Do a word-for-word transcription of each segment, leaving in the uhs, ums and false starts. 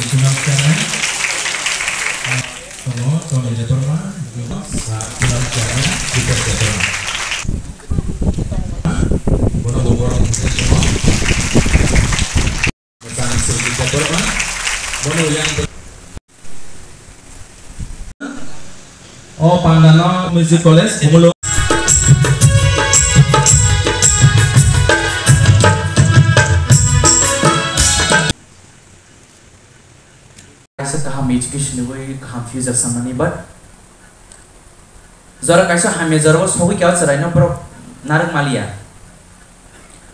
Sinok Chakma, Tomo, Tony Debbarma, Sinok Chakma, Peter Debbarma. Bono bo borok ni simo. Mochang Sujit Debbarma. Bono yang O Pandano Music College, Bumulu. Kaisa kaham education ni bai kaham future samani, but jora kaisa hamya jora o sogwi kya chwrai no borok narwk maliya.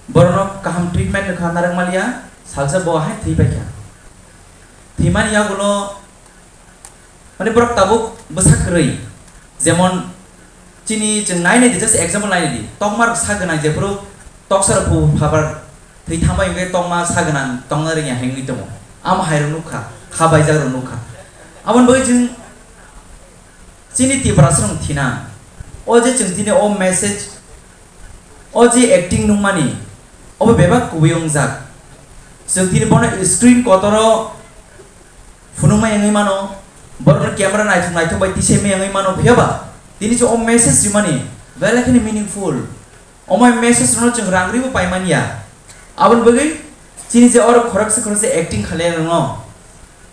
Borok no kaham treatment no kha narwk maliya, salsa bo hai thwi pai kha. Thwimani yagulo Mane borok tabuk bwsa kwrwi, jemon chini chwng nainai di, just example nainai di, tokma rok sa gwnang jephuru toksa rok bu phabar thwi thangbai hwnkhe tokma sa gwnang tongna rwngya hinwi tongo. Amo hai rok nukha, kha baijak rok nukha. Aboni bagwi chwng chini Tiprasa rok thina. O je chwng tini o message, o je acting nukmani, obo bebak kubui wngjak. Chwng tini bono screen kotoro phunukma wngwi mano, borokno camera naithok naithok bai tisaima wngwi mano, phiyaba tini chwng o message rimani belai kheno meaningful. Omo message rokno chwng rang ribo paimani ya. Aboni bagwi chini je oro khoroksa khoroksa acting khalai rokno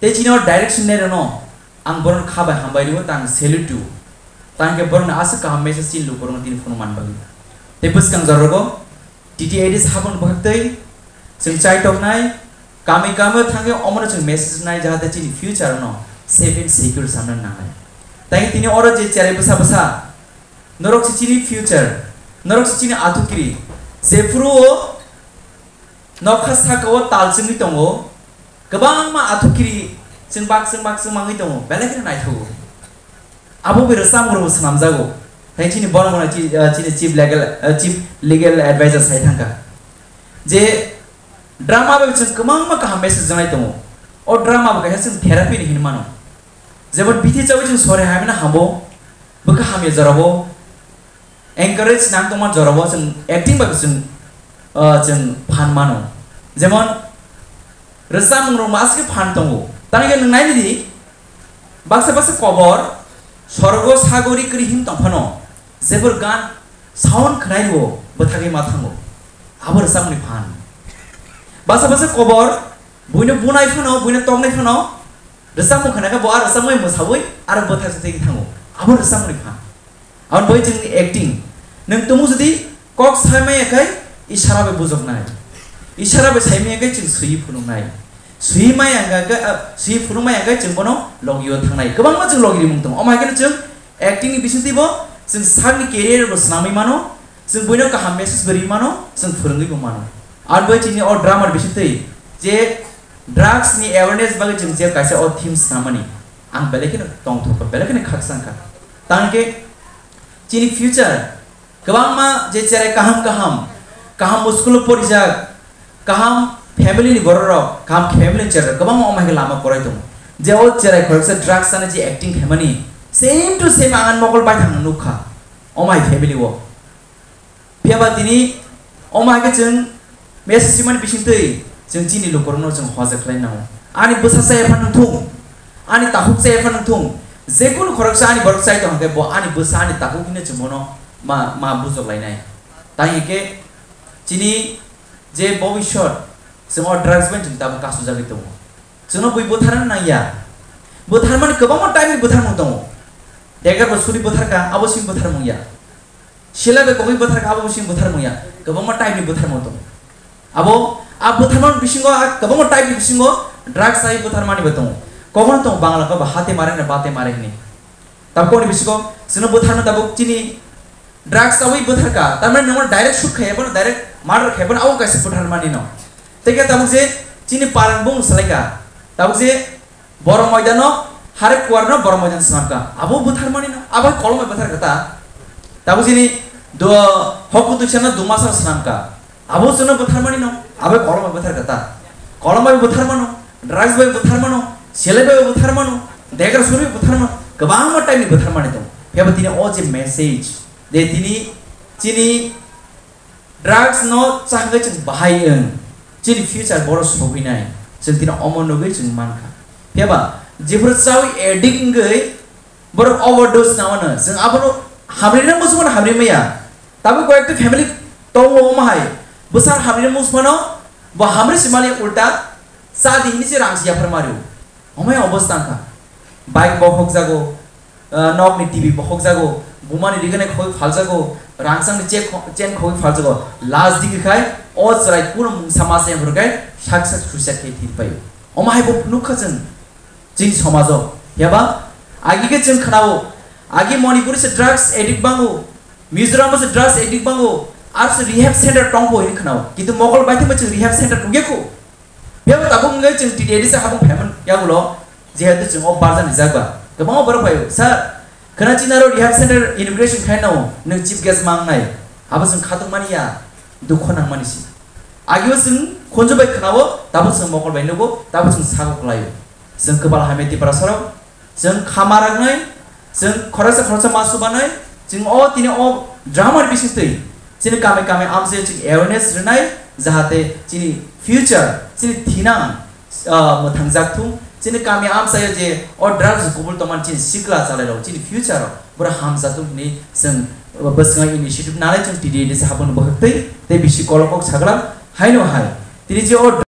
tei chini o direction nai rokno ang borokno kha bai hambai rio, tang salute to. Tang khe borokno aswk kaham message chini lukurokno tini phunukmani bagwi. Tei bwskang jorrogo T T I D sahaboni bwkhaktwi chwng chai toknai, kami kami thangwi omono chwng message rwnai, jahate chini future no safe and secure samna nangnai. Tei tini oro je cherai bwsa bwsa, norok se chini future, norok se chini athukiri, jephuru o nokha saka o tal chwngwi tongo, kwbangma athukiri chwng bak chwng bak chwng mangwi tongo, belai kheno naithogo. Abo bai rwchapmung rokbo swnamjago. Hai chini borok no chi-, ah, chini chief legal, ah, chief legal advisor sai thangkha je drama bai chwng kwbangma kaham message rwnai tongo. O drama bo kaisa chwng therapy ni hinwi mano. Jemon bithi chawi chwng sori hamya no hamo, bwkha hamya jorabo encourage nang tongma jorabo chwng acting bai chwng, ah, chwng phan mano. Jemon rwchapmung rok mask khe phan tongo. Tangwi khe nwng nai di, baksa baksa kobor sorogo sagori kwrwi him tong phano, jephru gan sound khwnai rio bwthagwi ma thango, abo rwchapmungni phan. Baksa baksa kobor buino bunai phano, buino toknai phano, rwchapmung khwnai khe bo a rwchapmung mwsawi aro bwthagwi thango, abo rwchapmungni phan. Aboni bagwi chwngni acting. Nwng tumung jodi kok sai maya khe isara bai bujoknai. Isara bai sai maya khe chwng swiwi phunuknai. Swiwi maya wngkha khe, ah, swiwi phunuk maya khe chwng bono logi o thangnai. Kwbangma chwng logi rimung tongo. Omo hai kheno chwng acting ni bisingtwi bo chwng sakni career bo swnamwi mano. Chwng buino kaham message bo riwi mano. Chwng phwrwngwi bo mano. Aboni bagwi chini o drama ni bisingtwi je drugs ni awareness bagwi chwng je kaisa o theme swnamani. Ang belai kheno tongthok kha, belai kheno khaksa wngkha. Tangkhe chini future Kwbangma je cherai kaham kaham, kaham school o porijak, kaham family ni borok rok, kaham family ni cherai rok kwbangma omo hai khe lama kwrwi tongo. Je o cherai khoroksa drugs chana je acting khaimani, same to same ang ani mokol baithang nukha, omo hai family o. Phiyaba tini omo hai khe chwng message simani bisingtwi chwng chini lukurokno chwng hoja khlai nango. Ani bwsa chaya phano thung, ani takhuk chaya phano thung, jekunu khoroksa ani borok chai tong khe bo ani bwsa ani takhuk hino chwng bono ma, ma bujok lainai. Tang hwnkhe chini je bobiswt chwng o drugs bai chwng tabuk kasujagwi tongo. Chwngno bui bwtharna nangya. Bwtharmani kwbangma type ni bwtharmung tongo. Degar bo suri bwtharkha, abo simi bwtharmung ya. Sila bai kogwi bwtharkha, abo simi bwtharmung ya. Kwbangma type ni bwtharmung tongo. Abo, a bwtharmani bisingo, a kwbangma type ni bisingo drugs ai bwtharmani bo tongo. Kokno tongo Bangla khe bo hate mare hwnwi, bate mare hwnwi. Tabukni bisingo chwngno bwtharno tabuk chini drugs chawi bwtharkha, tamani nangmano direct shoot khai, ebono direct murder khai, ebono abo kaisa bwtharmani no. Tei khe tabuk je chini paran bung salaikha, tabuk je Borok Moidano, Hare Kuarno Borok Moidan swnamkha, abo bwtharmani no, abo kolom bai bwtharkha ta. Tabuk chini do, Hokutuisano Dumasar swnamkha. Abo chwngno bwtharmani no, abo kolom bai bwthar kha ta. Kolom bai bwtharmano, drugs bai bwtharmano, selai bai bwtharmano, degra suri bai bwtharmano, kwbangma type ni bwtharmani tongo. Phiya tini o je message, je tini chini drugs no chahangwi chwng bahai wng, chini future boro sogwi nai, chwng tini omo nugwi chwng mankha. Phiya ba, jephuru chawi addict wngwi borok overdose nangmano, chwng abono hamrina muchungmano hamri maya. Tabuk koyekta family tongo omo hai, bwsar hamrina muchungmano, bo hamri simani ulta cha di hini se rang si yaphar mario. Omo hai obostha wngkha. Bike bokhok jago, ah, nokni T V bokhok jago, bumani riganai khogwi phaljago, rangchakni chek kho-, chain khogwi phaljago. Last digi khai o chwrai kuno mungsa ma se hwrwkhe sak sak suicide khe thwi paio. Omo hai bo nukha chwng, chini somajo. Phiya ba, agi khe chwng khnao, agi Manipur se drugs addict bango, Mizoram se drugs addict bango, ar se rehab center tongbo hin khnao. Kintu Mokol baithangma chwng rehab center nugya kho. Phiya bo tabuk wngwi chwng T T A D se habung phaimani yagulo, jehetu chwng o barjani jak ba. Kwbangma borok phaio, "Sir, khwna chini aro rehab center inauguration khai nao, nwng chief guest ma wngnai." Abo chwng khatung mani ya, dukho nang mani si. Agio chwng khunju bai khnao, tabuk chwng Mokol bai nugo, tabuk chwng sago kwlaio. Chwng kwbal hamya Tiprasa rok, chwng khama raknai, chwng khoroksa khoroksa ma subanai, chwng o tini o drama ni bisingtwi chini kami kami amchai chwng awareness rwnai, jahate chini future, chini thinang, ah, mwthangjak thung, chini kami amchaio je o drugs kubul tongmani chini sikla chalairok, chini future rok boro hamjak thung hwnwi chwng bwskango initiative nanai chwng T D A D se habangni bwkhaktwi tei bisi kolok kok saglak haino hai. Tini je o